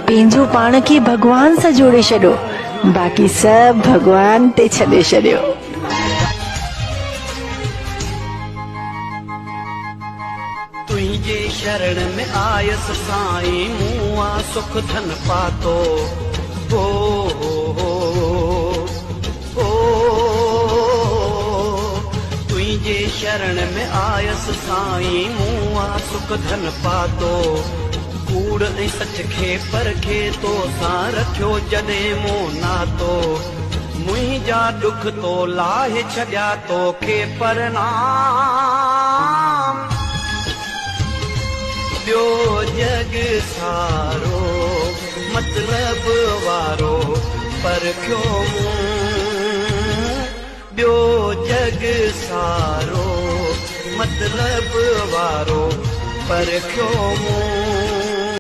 پنهنجو پاڻ کي ڀڳوان سان جوڙي ڇڏو، باقي سڀ ڀڳوان تي ڇڏي ڇڏيو. تنهنجي شرڻ ۾ آيس سائين مون آ سک ڌن پاتو هو هو هو تنهنجي شرڻ ۾ آيس سائين مون آ سک ڌن پاتو ڪوڙ ۽ سچ کي پرکي تو سان رکيو جڏهن مون ناتو منهنجا ڏک تو لاهي ڇڏيا توکي پرنام. ٻيو جڳ سارو مطلب وارو پرکيو مون ٻيو جڳ سارو مطلب وارو پرکيو مون.